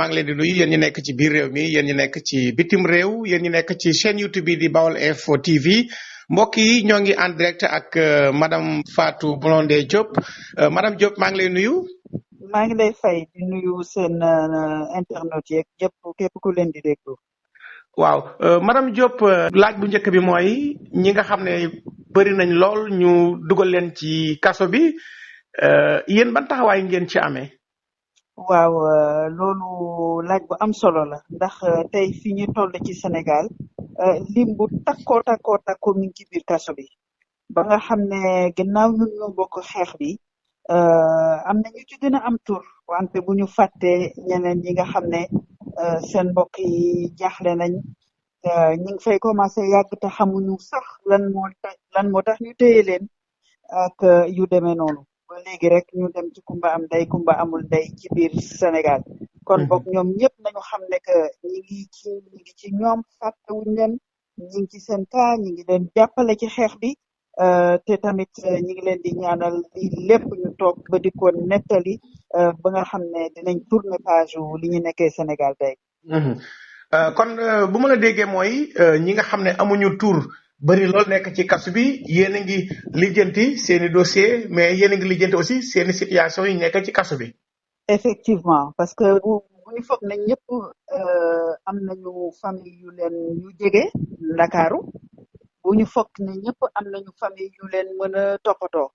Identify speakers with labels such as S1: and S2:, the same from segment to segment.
S1: maa ngi leen di nuyu yéen ñi nekk ci biir réew mi yéen ñi nekk ci bitim réew yéen ñi nekk ci chaîne YouTube bi di Baol Info TV mbokk yi ñoo ngi en direct ak madame Fatou Blondin Diop madame Diop maa ngi lay nuyu.
S2: maa ngi lay fay di nuyu seen internet yeeg képp ku leen di déglu.
S1: waaw madame Diop laaj bu njëkk bi mooy ñi nga xam ne bëri nañ lool ñu dugal leen ci kaso bi yéen ban taxawaay ngeen ci amee.
S2: waaw loolu laaj bu am solo la ndax tey fi ñu toll ci Sénégal lim bu takkoo mi ngi ci biir kaso bi ba nga xam ne ginnaaw ñun ñoo bokk xeex bi am na ñu ci gën a am tur wante bu ñu fàttee ñeneen ñi nga xam ne seen mbokk yi jaaxle nañ ñu ngi fay commencé yàgg te xamuñu sax lan moo tax ñu téye leen ak yu demee noonu ba léegi rek ñu dem ci kumba am ndey kumba amul ndey ci biir Sénégal kon boog ñoom ñëpp nañu xam ne que ñi ngi ci ñoom fàttewuñ leen ñi ngi ci seen cas ñi ngi leen jàppale ci xeex bi te tamit ñi ngi leen di ñaanal li lépp ñu toog ba di ko nettali ba nga xam ne dinañ tourner page li ñu nekkee Sénégal tey.
S1: kon bu ma la déggee mooy ñi nga xam ne amuñu tur bëri lool nekk ci kasu bi yéen a ngi lijjanti seen i dossier mais yéen a ngi lijjanti aussi seen i situation yi nekk ci kasu bi.
S2: effectivement parce que bu ñu foog ne ñëpp am nañu famille yu jege Ndakaaru bu ñu foog ne ñëpp am nañu famille yu leen mën a toppatoo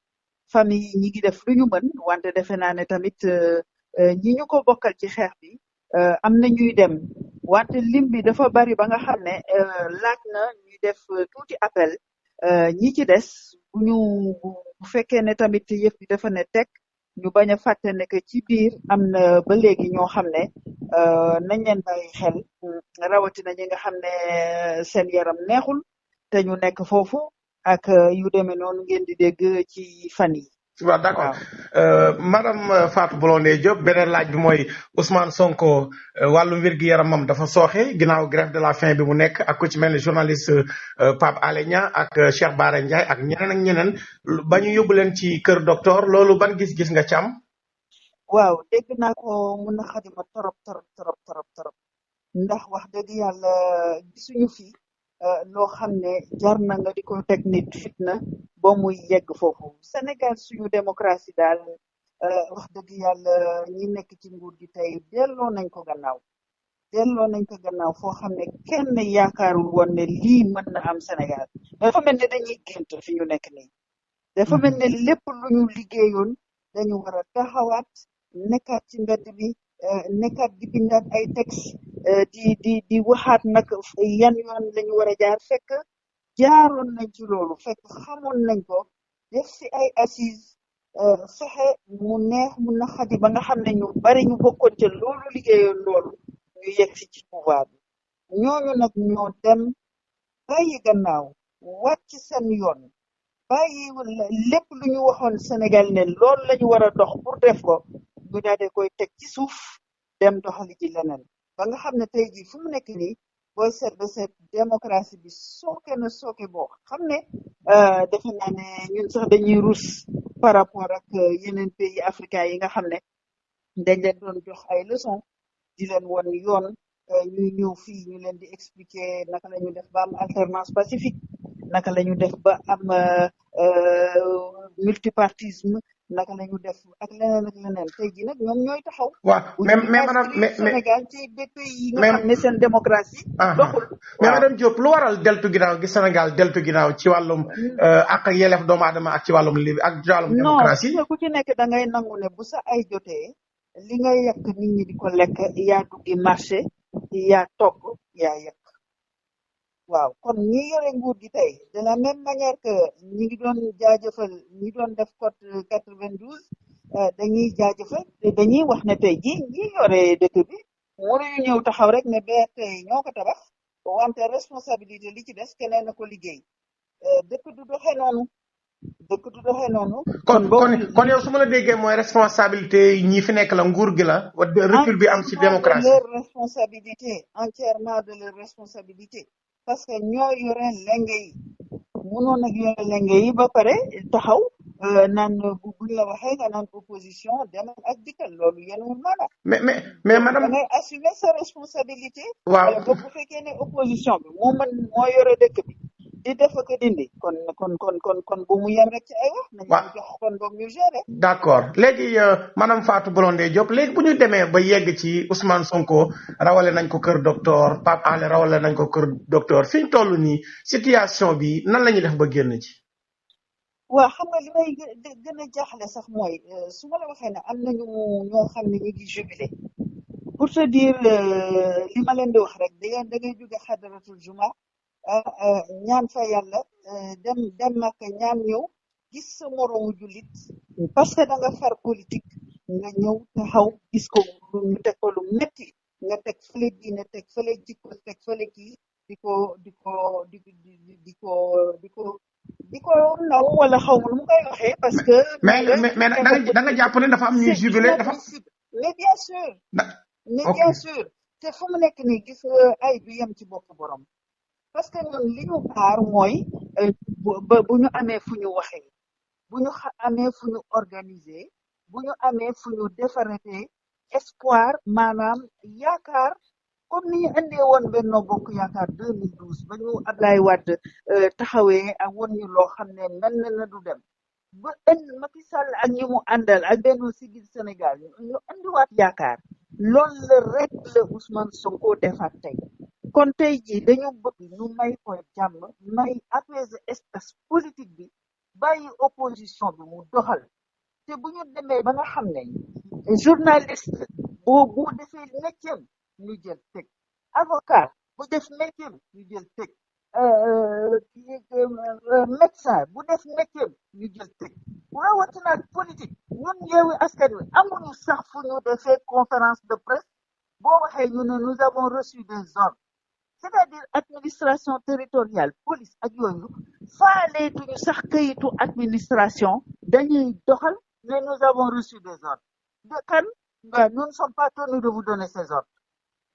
S2: famille yi ñi ngi def lu ñu mën wante defe naa ne tamit ñi ñu ko bokkal ci xeex bi am na ñuy dem wante lim bi dafa bari ba nga xam ne laaj na ñuy def tuuti appel ñi ci des bu fekkee ne tamit yëf bi dafa ne teg ñu bañ a fàtte ne que ci biir am na ba léegi ñoo xam ne nañ leen bàyyi xel rawatina ñi nga xam ne seen yaram neexul te ñu nekk foofu ak yu demee noonu ngeen di dégg ci fan yi.
S1: waaw d'accord madame Fatou Blondin Diop beneen laaj bi mooy Ousmane Sonko wàllum wér-gu-yaramam dafa sooxe ginnaaw grève de la faim bi mu nekk ak ku ci mel ni journaliste Pape Alé Niang ak Cheikh Bara Ndiaye ak ñeneen ba ñu yóbbu leen ci kër docteur loolu ban gis-gis nga ci am.
S2: waaw dégg naa ko mun na xadima torop ndax wax dëgg yàlla gisuñu fi loo xam ne jar na nga di ko teg nit fitna ba muy yegg foofu Sénégal suñu démocratie daal wax dëgg yàlla ñi nekk ci nguur gi tey delloo nañ ko gannaaw foo xam ne kenn yaakaarul woon ne lii mën na am Sénégal dafa mel ne dañuy gént fi ñu nekk nii dafa mel ne lépp lu ñu liggéeyoon dañu war a taxawaat nekkaat ci mbedd bi nekkaat di bindaat ay texte di waxaat nag yan yoon lañu war a jaar fekk jaaroon nañ ci loolu fekk xamoon nañ ko def si ay assises fexe mu neex mu naqadi ba nga xam ne ñu bari ñu bokkoon ca loolu liggéeyoon loolu ñu yegg si ci pouvoir bi ñooñu nag ñoo dem bàyyi gannaaw wàcc seen yoon bàyyi lépp lu ñu waxoon Sénégal ne loolu lañu war a dox pour def ko ñu daal di koy teg ci suuf dem doxali ci leneen ba nga xam ne tey jii fu mu nekk nii booy seet ba seet démocratie bi sooke boo xam ne defe naa ne ñun sax dañuy rus par rapport ak yeneen pays africains yi nga xam ne dañ leen doon jox ay leçons di leen won yoon ñuy ñëw fii ñu leen di expliquer naka la ñu def ba am alternance pacifique naka la ñu def ba am multipartisme naka la ñu def ak leneen tey jii nag ñoom ñooy taxaw.
S1: waaw mais madame
S2: Sénégal ci pays yi nga xam ne seen démocratie. doxul
S1: mais madame Diop lu waral deltu ginnaaw gi Sénégal deltu ginnaaw ci wàllum ak yelleef doomu aadama ak ci wàllum démocratie.
S2: non ku ci nekk da ngay nangu ne bu sa ay jotee li nga yàq nit ñi di ko lekk yaa duggi marché yaa togg yaa yàq. waaw kon ñi yore nguur gi tey de la même manière que ñi ngi doon jaajëfal ñi doon def code 92 dañuy jaajëfal dañuy wax ne tey ji ñi yore dëkk bi mënuñu ñëw taxaw rek ne BRT ñoo ko tabax wante responsabilité li ci des keneen na ko liggéey dëkk du doxee noonu.
S1: kon yow su ma la déggee mooy responsabilité ñi fi nekk la nguur gi la recul bi am ci démocratie.
S2: leur responsabilité entièrement de leur responsabilité. parce que ñoo yore lenge yi mënoon ak yore lenge yi ba pare taxaw naan buñ la waxee nga naan opposition demal ak dikkal loolu yenul maanaam
S1: mais
S2: donc da
S1: madame
S2: ngay assumer sa responsabilité
S1: waaw
S2: wala boog bu fekkee ne opposition bi moo yore dëkk bi di def ak a dindi kon bu mu yem rek ci ay wax nañ
S1: waaw
S2: leen jox kon boog ñu gérer.
S1: d'accord léegi madame Fatou Blondin Diop léegi bu ñu demee ba yegg ci Ousmane Sonko rawale nañ ko kër docteur Pape Alé rawale nañ ko kër docteur fi ñu toll nii situation bi nan la ñuy def ba génn ci.
S2: waaw xam nga li may gën a jaaxle sax mooy su ma la waxee ne am nañu ñoo xam ne ñu ngi jubilé pour te dire li ma leen di wax rek da ngay jóge xadaratul juma ñaan fa yàlla dem ak ñaan ñëw gis sa moroomu jullit parce que da nga far politique nga ñëw taxaw gis ko ñu teg ko lu metti nga teg fële diine teg fële jikko teg fële kii di ko di ko di di ko di ko di ko naw wala xaw ma nu mu koy waxee parce que.
S1: mais da nga jàpp ne dafa am ñuy jubilé dafa.
S2: mais bien sûr. mais bien sûr te fu mu nekk nii gis ay du yem ci bopp borom. parce que ñun li ñu xaar mooy bu ñu amee fu ñu waxee bu ñu amee fu ñu organiser bu ñu amee fu ñu defaratee espoir maanaam yaakaar comme ni ñu indee woon Benno Bokk Yaakaar 2012 ba ñu Ablaye Wade taxawee ak woon ñu loo xam ne mel na du dem ba Macky Sall ak ñi mu àndal ak Benno Siggil Sénégal ñu indiwaat yaakaar loolu la rek la Ousmane Sonko defaat tey. kon tey jii dañu bëgg ñu may ko jàmm may apaiser espace politique bi bàyyi opposition bi mu doxal te bu ñu demee ba nga xam ne journaliste bu defee métier ñu jël teg avocat bu def métier ñu jël teg médecin bu def métier ñu jël teg rawatina ak politique ñun Yewwi Askan Wi amuñu sax fu ñu defee conférence de presse boo waxee ñu ne nous avons reçu des ordres c'est-à-dire administration territoriale police ak yooyu faaleetuñu sax këyitu administration dañuy doxal mais nous avons reçu des ordres de kan nous ne sommes pas tenus de vous donner ces ordres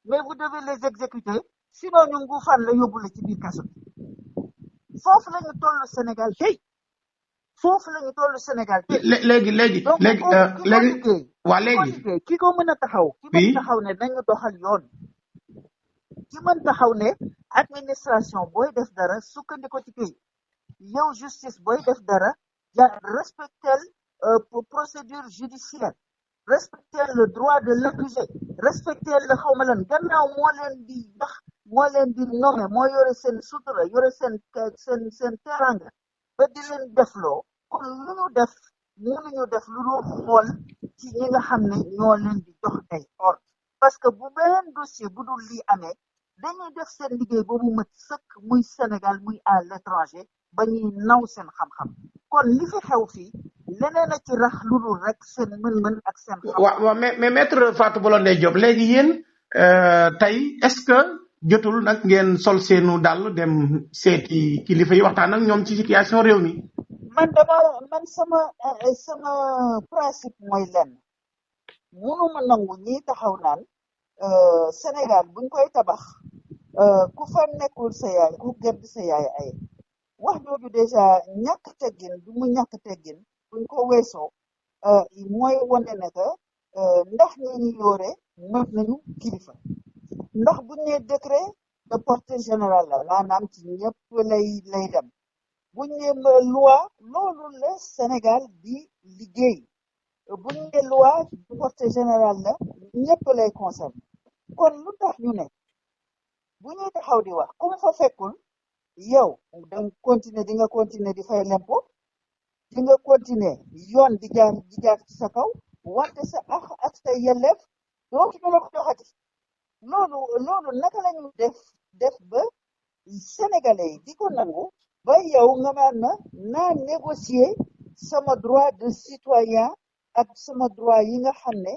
S2: mais vous devez les exécuter sinon ñu nguufaan la yóbbu la ci biir kaso bi foofu la ñu toll Sénégal tey foofu la ñu toll Sénégal tey.
S1: léegi waa léegi
S2: ki ko mën a taxaw. ki mën taxaw ne nañu doxal yoon. ki mën taxaw ne administration booy def dara sukkandiku ci kii yow justice booy def dara respecter procédure judiciaire respecter le droit de l'accusé respecter le xawma lan gannaaw moo leen di wax moo leen di nommer moo yore seen sutura yore seen teranga ba di leen defloo kon lu ñu def mënuñu def lu dul xool ci ñi nga xam ne ñoo leen di jox ay ordre parce que bu beneen dossier bu dul lii amee dañuy def seen liggéey ba mu mët sëkk muy Sénégal muy à l'étranger ba ñuy naw seen xam-xam kon li fi xew fii leneen a ci rax lu dul rek seen mën-mën ak seen xam-xam.
S1: waaw mais maître Fatou Blondin Diop léegi yéen tey est-ce que jotul nag ngeen sol seenu dàll dem seeti kilifa yi waxtaan ak ñoom ci situation réew mi.
S2: man sama principe mooy lenn mënuma nangu ñi taxaw naan Sénégal buñ koy tabax ku fa nekkul sa yaay ku gedd sa yaay ay wax jooju déjà ñàkk teggin du mu ñàkk teggin buñ ko weesoo mooy wane ne que ndax ñi ñu yoore mën nañu kilifa ndax buñ nee décret de portée générale la maanaam ci ñëpp lay dem buñ nee loi loolu la Sénégal di liggéey buñ nee loi de portée générale la ñëpp lay concerner kon lu tax ñu ne bu ñuy taxaw di wax ku mu fa fekkul yow danga continuer di nga continuer di fay l'impôt di nga continuer yoon di jaar ci sa kaw wante sa ak sa yelleef dootuñu la ko joxati loolu naka lañu def ba sénégalais yi di ko nangu ba yow nga naan na naa négocier sama droit de citoyen ak sama droit yi nga xam ne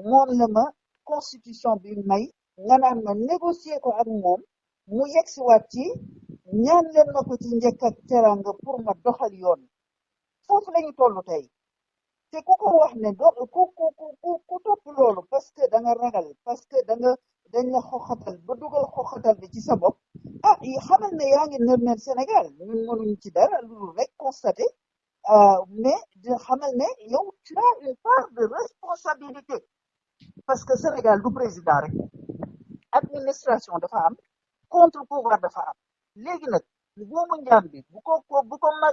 S2: moom la ma constitution bi may nga naan ma négocier ko ak moom mu yegsiwaat ci ñaan leen ma ko ci njëkk ak teranga pour ma doxal yoon foofu lañu toll tey te ku ko wax ne ku topp loolu parce que da nga ragal parce que dañ la xoxatal ba dugal xoxatal bi ci sa bopp yi xamal ne yaa ngi nërmeel Sénégal ñun mënuñu ci dara lu rek constaté mais di xamal ne yow tu as une part de responsabilité parce que Sénégal du président rek administration dafa am contre pouvoir dafa am léegi nag moomu njaan bi bu ko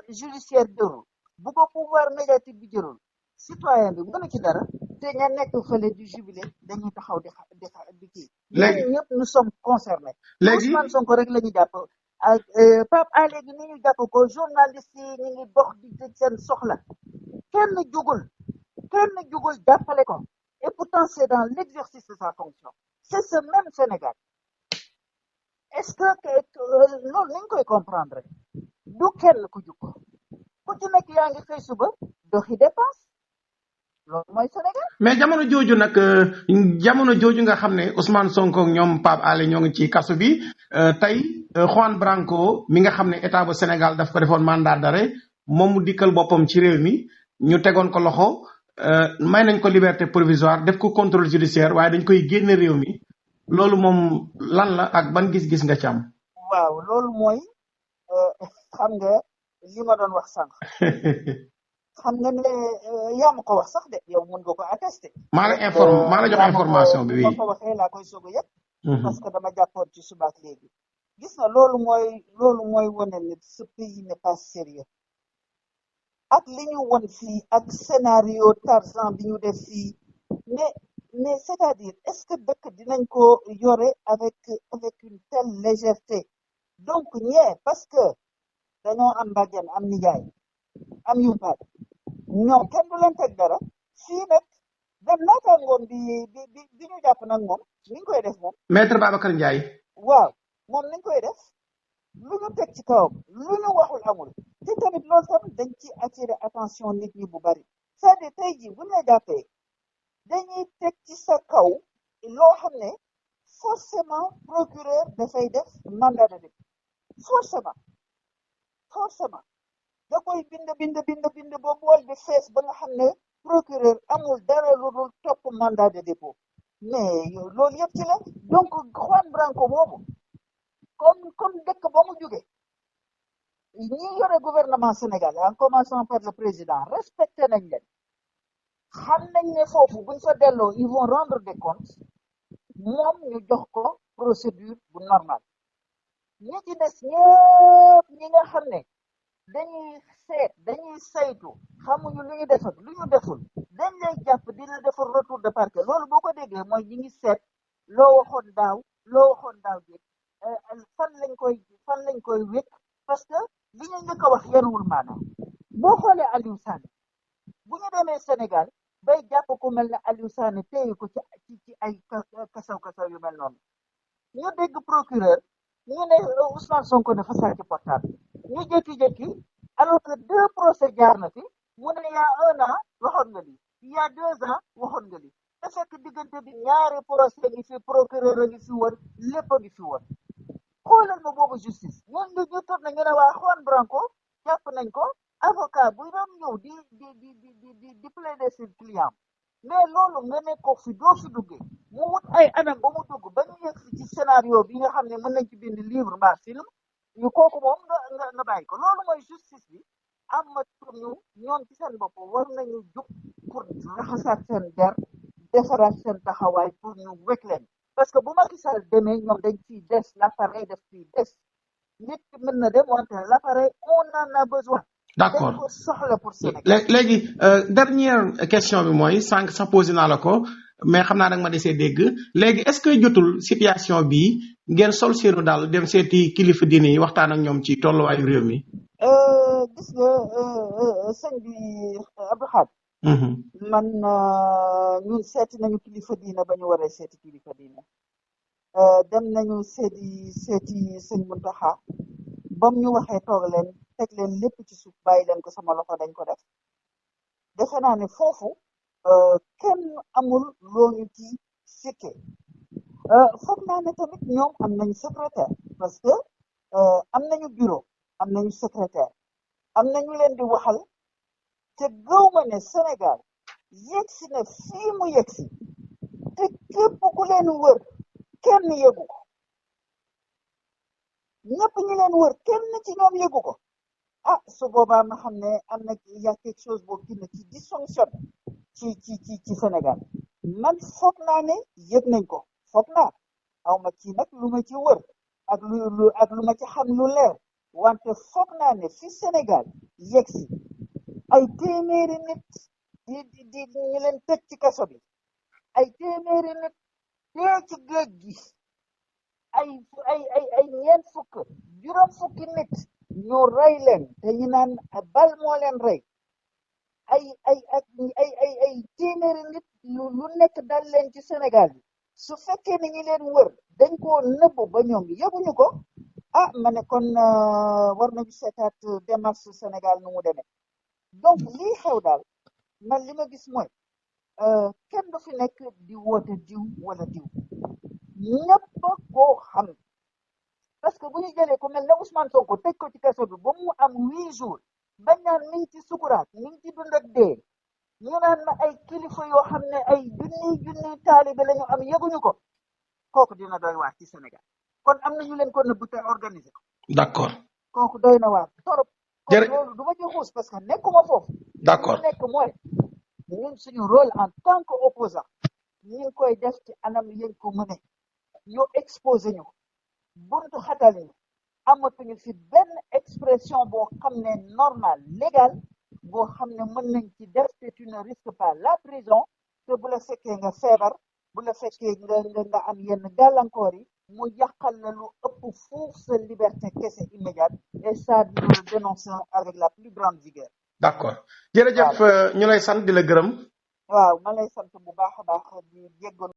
S2: judiciaire jërul bu ko pouvoir médiatique bi jërul citoyen bi mënu ci dara te ña nekk fële du jubilé dañuy taxaw di kii ñun ñëpp nous sommes concernés Ousmane Sonko rek la ñu jàpp ak Pape Alé gi ni ñu jàpp ko journaliste yi ñu ngi dox di tëj seen soxla kenn jugul jàppale ko et pourtant c'est dans l'exercice de sa fonction c'est ce même Sénégal est-ce que loolu ni ñu koy comprendre du kenn ku jug ku ci nekk yaa ngi xëy suba doxi dépense loolu mooy Sénégal.
S1: mais jamono jooju nga xam ne Ousmane Sonko ak ñoom Pape Alé ñoo ngi ci kaso bi tey Juan Branco mi nga xam ne état bu Sénégal daf ko defoon mandat d'arrêt moom mu dikkal boppam ci réew mi ñu tegoon ko loxo may nañ ko liberté provisoire def ko contrôle judiciaire waaye dañ koy génne réew mi loolu moom lan la ak ban gis-gis nga ci am.
S2: waaw loolu mooy xam nga li ma doon wax sànq. xam nga ne yaa ma ko wax sax de yow mën nga ko attester.
S1: maa la jox information bi.
S2: ma ko waxee laa koy soog a yëpp. parce que dama jàppoon ci suba ak léegi. gis nga loolu mooy wane ne ce pays n'est pas sérieux ak li ñu won fii ak scénario Tarzan bi ñu def fii mais c'est-à-dire est-ce que dëkk dinañ ko yore avec une telle légèreté donc parce que dañoo am bàjjen am nijaay am yumpaat ñoom kenn du leen teg dara fii nag dem naataangoom bi ñu jàpp nag moom ni ñu koy def moom.
S1: maître Babacar Ndiaye.
S2: waaw moom ni ñu koy def lu ñu teg ci kawam lu ñu waxul amul te tamit loolu tamit dañ ci attirer attention nit ñi bu bari c'est-à-dire tey jii bu ñu la jàppee dañuy teg ci sa kaw loo xam ne forcément procureur dafay def mandat de dépôt forcément. da koy bind ba bool bi fees ba nga xam ne procureur amul dara lu dul topp mandat de dépôt mais loolu yëpp ci la donc Juan Branco boobu comme dëkk ba mu jóge ñi yore gouvernement Sénégal en commençant par le président respecté nañ leen xam nañ ne foofu buñ fa delloo ils vont rendre des comptes moom ñu jox ko procédure bu normal ñi ci des ñëpp ñi nga xam ne dañuy saytu xamuñu lu ñu def ak lu ñu deful dañ lay jàpp di la defal retour de parquet loolu boo ko déggee mooy ñi ngi seet loo waxoon daaw ji fan lañ koy wékk parce que li ñu njëkk a wax yaruwul maanaam boo xoolee Aliou Sané bu ñu demee Sénégal bay jàpp ku mel ne Aliou Sané téye ko ci ay kasaw yu mel noonu ñu dégg procureur ñu ne Ousmane Sonko dafa sàcc portable ñu jékki-jékki alors que 2 procès jaar na fi mu ne y a 1 an waxoon nga lii il y a 2 ans waxoon nga lii te fekk diggante bi ñaari procès ngi fi procureur a ngi fi woon lépp a ngi fi woon xoolal ma boobu justice ñun ñu tourné ñu ne waa Juan Branco jàpp nañ ko avocat buy doon ñëw di plaider ses clients mais loolu nga ne ko fi doo fi duggee mu wut ay anam ba mu dugg ba ñu yegg ci scénario bi nga xam ne mën nañ ci bind livre mbaa film ñu kooku moom nga bàyyi ko loolu mooy justice bi amatuñu ñoom ci seen bopp war nañu jug pour raxasaat seen der defaraat seen taxawaay pour ñu wekk leen parce que bu Macky Sall demee ñoom dañ ciy des l'appareil daf ciy des nit ki mën na dem wante l'appareil on en a besoin.
S1: d'accord
S2: dañ ko soxla pour Sénégal.
S1: léegi dernière question bi mooy sànq sax posé naa la ko mais xam naa nag ma desee dégg léegi est-ce que jotul situation bii ngeen sol seenu daal dem seeti kilifa diine yi waxtaan ak ñoom ci tolluwaayu réew mi.
S2: gis nga sëñ bi Abdou Khadre. man ñun seeti nañu kilifa diine ba ñu waree seeti kilifa diine. dem nañu seeti sëñ Mountakha bam ñu waxee toog leen teg leen lépp ci suuf bàyyi leen ko sama loxo dañ ko def defe naa ne foofu kenn amul loo ñu ci sikke foog naa ne tamit ñoom am nañu secrétaire parce que am nañu bureau am nañu secrétaire am nañu leen di waxal te gëw ma ne Sénégal yegsi na fii mu yegsi te képp ku leen wër kenn yëgu ko ñëpp ñi leen wër kenn ci ñoom yëgu ko ah su boobaa ma xam ne am na y a quelque chose boo xam ne ci dysfonction ci Sénégal man foog naa ne yëg nañ ko foog naa aw ma ci nag lu ma ci wër ak lu ma ci xam lu leer wante foog naa ne fi Sénégal yegg si ay téeméeri nit di ñu leen tëj ci kaso bi ay téeméeri nit dee ci géej gi ay ñeent fukk juróom fukki nit ñu rey leen te ñu naan bal moo leen rey ay téeméeri nit lu nekk dal leen ci Sénégal bi su fekkee ni ñi leen wër dañ koo nëbb ba ñoom yëguñu ko ah ma ne kon war nañu seetaat démarche Sénégal nu mu demee donc lii xew daal man li ma gis mooy kenn du fi nekk di woote diw wala diw ñëpp koo xam parce que bu ñu jëlee ku mel ne Ousmane Sonko tëj ko ci kaso bi ba mu am 8 jours bañ naan mi ngi ci sukuraat mi ngi ci dund ak dee ñu naan na ay kilifa yoo xam ne ay junniy taalibe la ñu am yëguñu ko kooku dina doy waar ci Sénégal kon am na ñu leen ko nëbb te organisé ko.
S1: d'accord
S2: kooku doy na waar torop. kon loolu du ma ci xuus parce que nekkuma foofu.
S1: d'accord
S2: li nekk mooy ñun suñu rôle en tant que opposant ñu ngi koy def ci anam yéen ko mëne ñu exposé ñu buntu xatal ñu amatuñu fi benn expression boo xam ne normal légal boo xam ne mën nañ ci def te tu ne risques pas la prison te bu la fekkee nga feebar bu la fekkee nga am yenn gàllankoor yi mu yàqal la lu ëpp fuuf sa liberté kese immédiate et ça nous le dénonçons avec la plus grande vigueur.
S1: d'accord jërëjëf ñu lay sant di la gërëm.
S2: waaw ma lay sant bu baax a baax di jéggoon